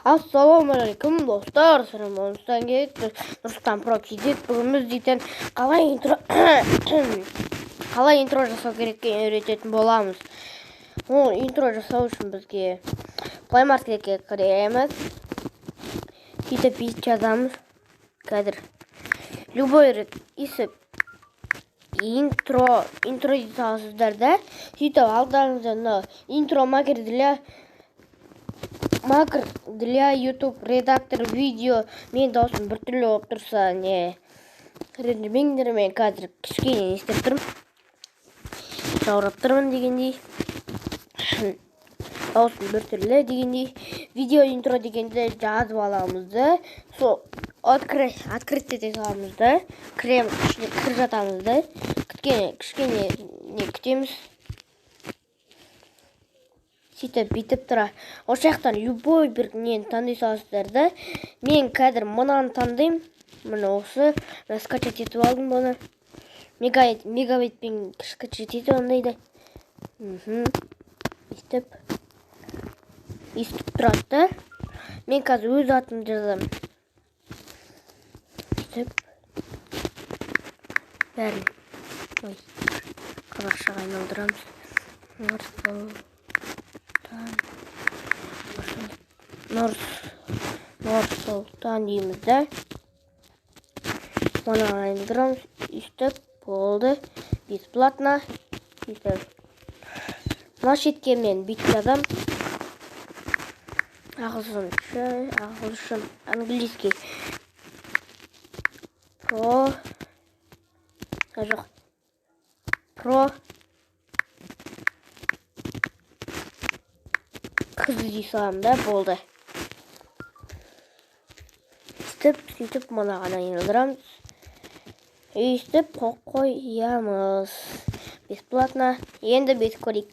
Ассалаумағалейкум, достар! Нұрсұлтан келеді, Нұрсұлтан Про KZ. Бүгін біз дейтін қалай интро жасау керек екенін үйрететін боламыз. Ол интро жасау үшін бізге Play Marketке кіреміз. Сөйтіп бүйтіп жазамыз. Қазір любой рет исіп интро, интро дей саласыздар да, сөйтіп алдарыңызда мына интро макер для YouTube редактор видео. Мен даусым біртүрлі болып тұрса, не ренжімеңдер, мен қазір кішкене не істеп тұрмын, жаурап тұрмын дегендей, даусым біртүрлі дегендей. Видео интро дегенді жазып аламыз да, сол открыть ете саламыз да, кіреміз, ішіне кіріп жатамыз да, кішкене не күтеміз. Сөйтіп бүйтіп тұра осы жақтан любой бір нені таңдай саласыздар да. Мен қазір мынаны таңдаймын, міне, осы. Мен скачать етіп алдым бұны, мегабайтпен скачать етіп ондайды. Өйстіп өйстіп тұрады да. Мен қазір өз атымды жазамын, өйтіп бәрін, ой, қазақшаға айналдырамыз. Нұрсұлтан, Нұрсұлтан дейміз да, мұны айналдырамыз өйстіп, болды, бесплатно. Сөйтіп мына шетке мен бүйтіп жазамын: ағылшынша, ағылшын, английский про, жоқ, про қыз дей саламын да, болды. Сөйтіп, сөйтіп мынаған айналдырамыз, өйстіп қойып қоямыз, бесплатно. Енді бүйтіп көрейік: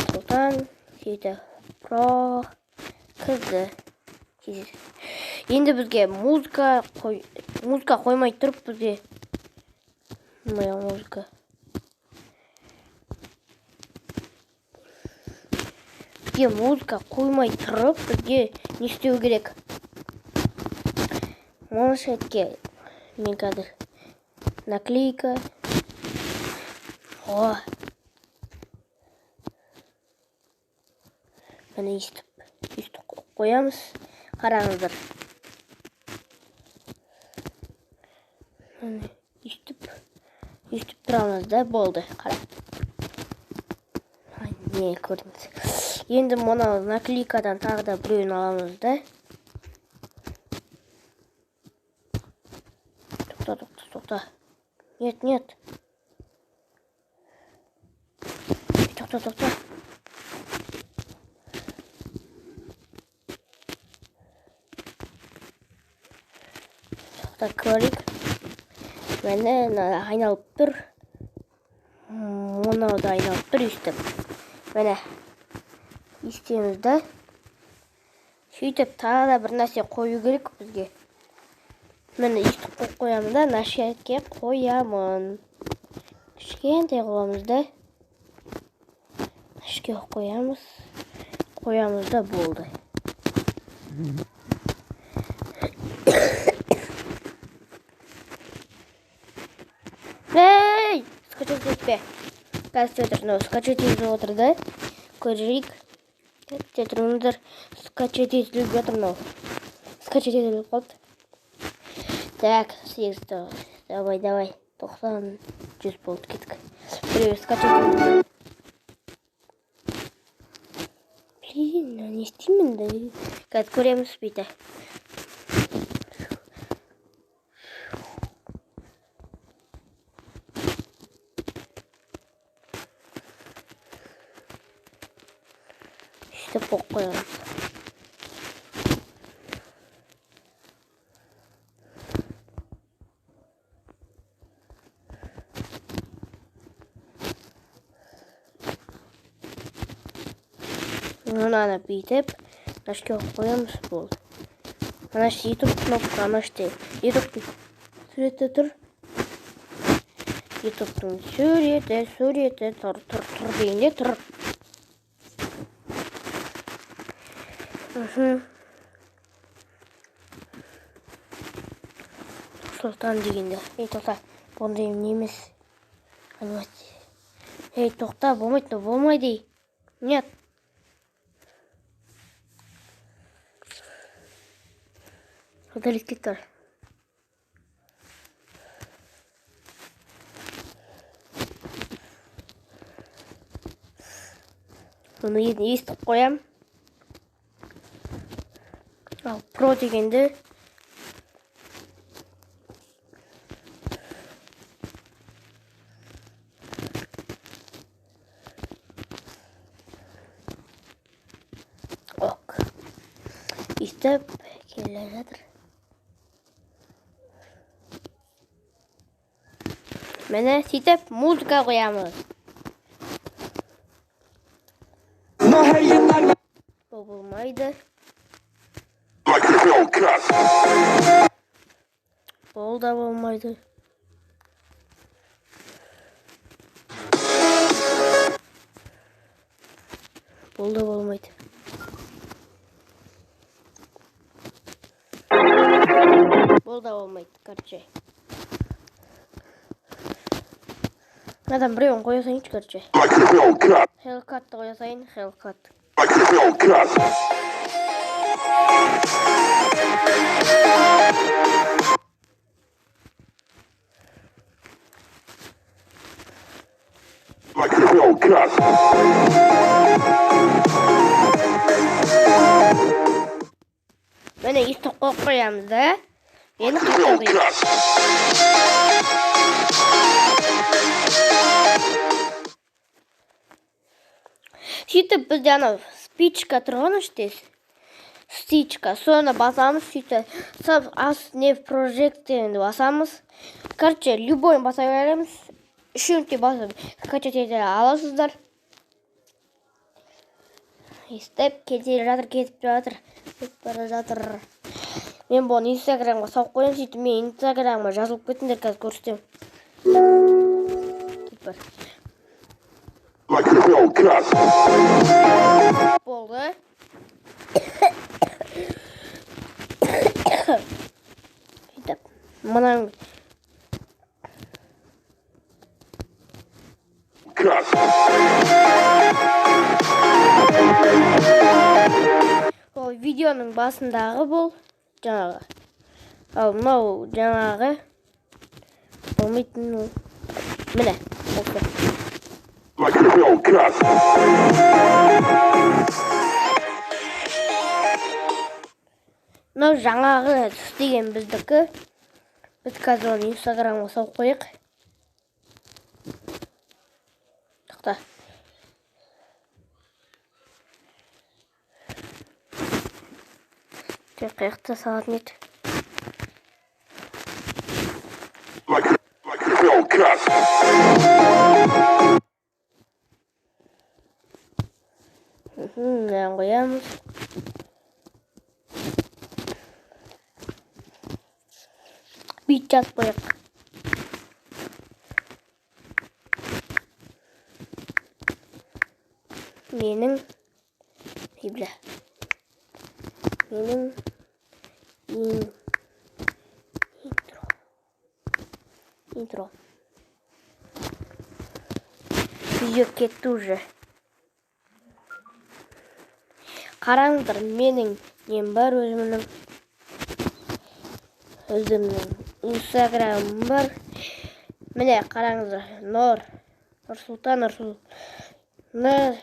Сұлтан, сөйтіп про кз. Енді бізге музыка қой, музыка қоймай тұрып, бізге моя музыка, бізге музыка қоймай тұрып, бізге не істеу керек? Мына шетке мен қазір наклейка, о, міне, өйстіп, өйстіп қоямыз. Қараңыздар, міне, өйстіп, өйстіп тұрамыз да, болды. Қара, не көрдіңіз? Енді мына наклейкадан тағы да біреуін аламыз да. Тоқта, тоқта, тоқта, нет, нет, тоқта, тоқта, тоқта, көрейік. Міне, мына айналып тұр, мынау да айналып тұр. Өйстіп, міне, істейміз да. Сөйтіп тағы да бір нәрсе қою керек бізге. Міне, өйстіп қойып қоямын да, мына шетке қоямын, кішкентай қыламыз да, ішке қоямыз, қоямыз да, болды. Ей, скачать етпе қазір, тұр, мынау скачать етіп отыр да, көрейік. Тұрыңыздар, скачать етіліп жатыр, мынау скачать етіліп қалды. Так, сегіз, давай, давай, 90, 100, болды, кеттік. Біреу скачать. Блин, не істеймін да, қазір көреміз. Бүйтіп сөйтіп қойып қоямыз. Мынаны бүйтіп мына жерге қойып қоямыз, болды. Ана жерде YouTube кнопка, ана жерде YouTube суреті тұр. Ютубтың суреті тұр, тұр, тұр дегенде тұр. Сұлтан дегенде. Ей, тоқта, бұндай не емес. Анимация. Ей, тоқта, болмайды, болмайды. Нет. Удалить тұр. Бұны естіп қоям. Ал, про дегенді ок. Естіп келе жатыр. Міне, сөйтіп музыка қоямыз. Бұл болмайды. Бұл да болмайды. Бұл да болмайды. Бұл да болмайды, короче. Мынадан біреуін қоя салайыншы, короче. Hellcat-ты қоя салайын, Hellcat. Міне, естіп қойып қоямыз да. Енді қайта қоямыз. Сөйтіп бізде анау спичка тұрған іште. Стичка. Соны басамыз, сөйтіп сап ас не в прожект дегенді басамыз. Короче, любойын баса береміз. Үшеуін де басып скачать ете аласыздар. Естіп кете жатыр, кетіп жатыр, кетіп бара жатыр. Мен бұны Инстаграмға салып қоямын, сөйтіп мен Инстаграмға жазылып кетіңдер, қазір көрсетемін. Кетіп бар. Болды. Сөйтіп мынаның ол видеоның басындағы бұл жаңағы. Ал мынау жаңағы болмайтын ол. Міне, осы. Мынау жаңағы істеген біздікі. Біз қазір оны Инстаграмға салып қояйық. Тоқта. Тек қаяқта салатын еді. Мынаны қоямыз. Бит жазып қояйық. Менің, ей, бля. Менің интро. Интро. Видео кетті уже. Қараңдар, менің нем бар өзімнің. Өзімнің Инстаграмым бар. Міне, қараңыздар, Нұр, Нұрсұлтан, Нұрсұл, Н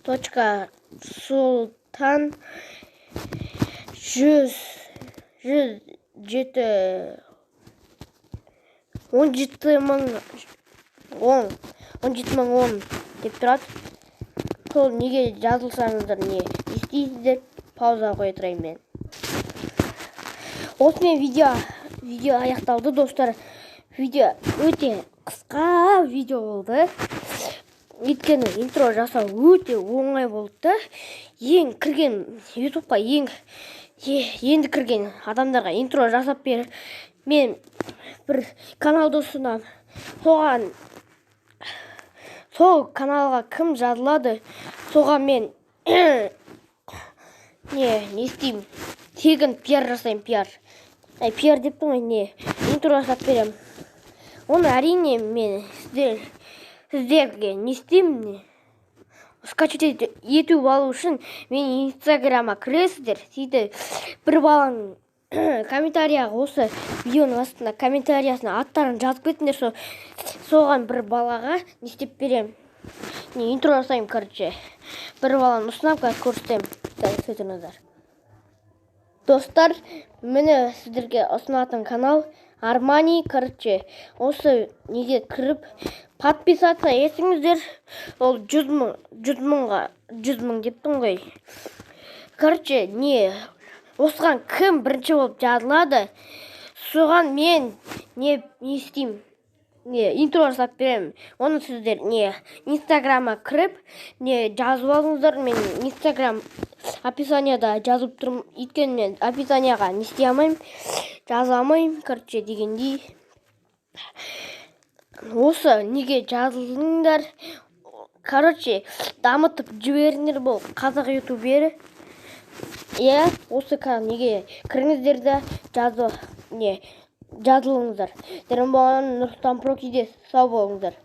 точка Сұлтан жүз, жүз жеті, он жеті мың он, он жеті мың он деп тұрады. Сол неге жазылсаңыздар, не істейсіздер, пауза қоя тұрайын мен. Осымен видео аяқталды, достар. Видео өте қысқа видео болды. Өйткені интро жасау өте оңай болды да. Ең кірген ютубқа енді кірген адамдарға интро жасап бер. Мен бір каналды ұсынамын. Соған, сол каналға кім жазылады, соған мен не істеймін? Тегін пиар жасаймын, пиар. Әй, пиар деппін ғой, не, интро жасап беремін. Оны, әрине, мен сіздерге не істеймін, не скачать етіп алу үшін мен Инстаграмға кіресіздер. Сөйтіп, бір баланың комментарияға, осы видеоның астына комментариясына аттарын жазып кетіңдер. Соған бір балаға не істеп беремін, не, интро жасаймын. Короче, бір баланы ұсынамын, қазір көрсетемін. Қазір тұрыңыздар, достар. Міне, сіздерге ұсынатын канал Армани. Короче, осы неге кіріп, подписаться етіңіздер. Ол 100 000, 100 000-ға, 100 000 деппін ғой. Короче, не, осыған кім бірінші болып жазылады, соған мен не істеймін, не, интро жасап беремін. Оны сіздер, не, Инстаграмға кіріп, не, жазып алыңыздар. Мен Инстаграм описанияда жазып тұрмын, өйткені мен описанияға не істей алмаймын, жаза алмаймын. Короче, дегендей, осы неге жазылыңдар, короче, дамытып жіберіңдер. Бұл қазақ ютубері, иә. Осы неге кіріңіздер де, жазы, не, жазылыңыздар. Сіздермен болған Нұрсұлтан Прокиде. Сау болыңыздар.